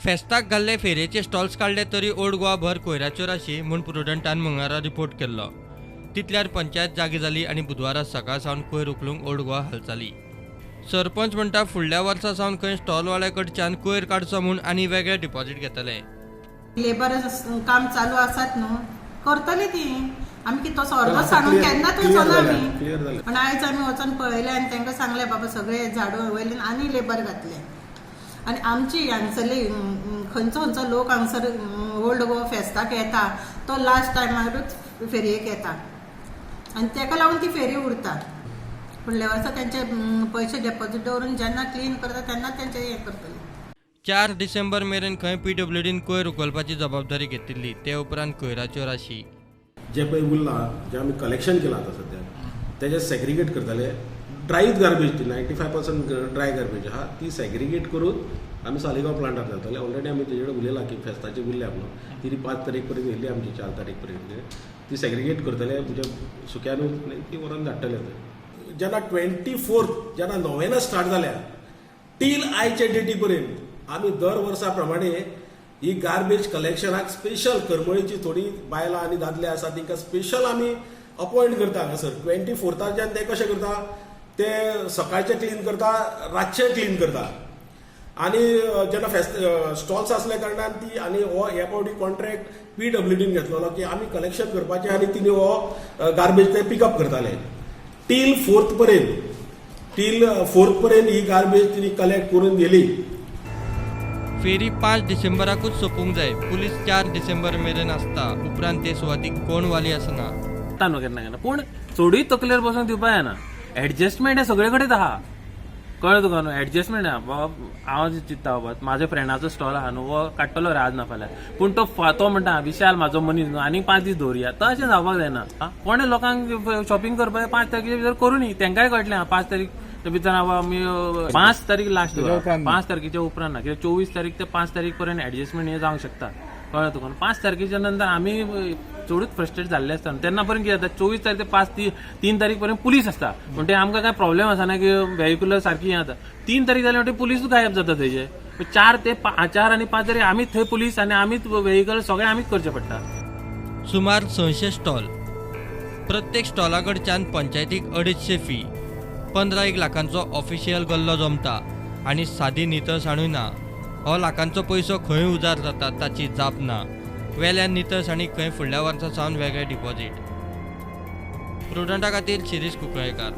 फेस्ताक घाल्ले फेरयेचे स्टॉल्स काडले तरी ओल्ड गोवा भर कोयराच्यो राशी म्हूण प्रुडंटान मंगळारा रिपोर्ट केल्लो. तितल्यार पंचायत जागी जाली आनी बुधवारा सकाळ सावन कोयर उखलूंक ओल्ड गोवा हालचाली. सरपंच म्हणटा फुडल्या वर्सा सावन खंय स्टॉलवाल्या कडच्यान कोयर काडचो म्हूण आनी वेगळे डिपॉझिट घेतले. लेबर काम चालू आसात न्हू, करतली ती. आमी कितें तसो अर्दो सांडून केन्नाच वचना आमी. पण आयज आमी वचोन पळयलें आनी तांकां सांगलें बाबा सगळे झाडू वयल्यान आनी लेबर घातले. आनी आमची हांगसरली खंयचो खंयचो लोक हांगसर ओल्ड गोवा फेस्ताक येता तो लास्ट टायमारूच फेरयेक येता आनी ताका लागून ती फेरी उरता. फुडल्या वर्सा तेंचे पयशे डेपोजीट दवरून जेन्ना क्लीन करता तेन्ना तेंचे हें करतले. 4 डिसेंबर मेरेन खंय पीडब्ल्यूडीन कोयर उखलपाची जबाबदारी घेतिल्ली. ते उपरांत कोयराच्यो राशी जे पळय उरलां जें आमी कलेक्शन केलां आतां सद्या तेजें सेग्रिगेट करतले. ड्रायच गार्बेज ती 95% ड्राय गार्बेज आहा ती सेग्रिगेट करून आमी सालिगांव प्लांटार घालतले. ऑलरेडी आमी तेजे कडेन उलयलां की फेस्ताची उरल्या म्हणून ती 5 तारीख पर्यंत येयल्ली आमची 4 तारीख पर्यंत ती सेग्रिगेट करतले म्हणजे सुक्यानूच ती व्हरोन धाडटले थंय. जेन्ना 24 जेन्ना नोव्हेंना स्टार्ट जाल्या टील आयचे डेटी पर्यंत आमी दर वर्सा प्रमाणे ही गार्बेज कलेक्शनाक स्पेशल करमळीची थोडी बायलां आनी दादले आसा तांकां स्पेशल आमी अपॉयंट करता हांगासर. 24ताच्यान ते कशें करता, ते सकाळचे क्लीन करता, रातचे क्लीन करता. आनी जेन्ना फेस्त स्टॉल्स आसल्या कारणान ती आनी हो ह्या फावटी कॉन्ट्रॅक्ट पीडब्ल्यूडीन घेतलेलो की आमी कलेक्शन करपाचें आनी तिणी हो गार्बेज ते पिकअप करताले. टील 4 पर्यंत, टील 4 पर्यंत ही गार्बेज तिणी कलेक्ट करून दिली. फेरी 5 डिसेंबराकूच सोंपूंक जाय. पुलीस 4 डिसेंबर मेरेन आसता. उपरांत ते सुवातीक कोण वाली आसना. न्हू केन्ना केन्ना पूण चडूय तकलेर बसून दिवपा जायना. एडजस्टमेंट हें सगळे कडेन आहा, कळ्ळें तुका न्हू. एडजस्टमेंट आहा बाबा. हांव चिंत्ता बाबा म्हाज्या फ्रेंडाचो स्टॉल आहा न्हू, हो काडटलो रे आज ना फाल्यां, पूण तो तो म्हणटा विशाल म्हाजो मनीस न्हू आनीक 5 दीस दवरुया. तशें जावपाक जायना. कोणें लोकांक शॉपिंग करपाक 5 तारखेच्या भितर करूनी तेंकांय कळटलें 5 तारीख भितर आमी 5 तारीख लास्ट, 5 तारखेच्या उपरांत ना, कित्याक 24 तारीख ते 5 तारीख पर्यंत एडजस्टमेंट हें जावंक शकता, कळ्ळें तुका. 5 तारखेच्या नंतर आमी चडूच फ्रस्ट्रेट जाल्ले आसता. तेन्ना पर्यंत कितें जाता, 24 तारीख ते 3 तारीख पर्यंत पुलीस आसता, म्हणटे आमकां कांय प्रॉब्लेम आसना की व्हेहिकुलर सारकी हें जाता. 3 तारीख जाली म्हणटकीर पुलीसूच गायब जाता थंयचे. 4 ते 4 आनी 5 तारीख आमीच थंय पुलीस आनी आमीच व्हेहिकल सगळें आमीच करचें पडटा. सुमार 600 स्टॉल, प्रत्येक स्टॉला कडच्यान पंचायतीक 250 फी, 15 लाखांचो ऑफिशियल गल्लो जमता आनी सादी नितळसाणूय ना. हो लाखांचो पयसो खंय उजार जाता ताची जाप ना. वेल्यान नितळसाणी खंय फुडल्या वर्सा सावन वेगळे डिपॉझिट. प्रुडंटा खातीर शिरीष कुंकळेकार.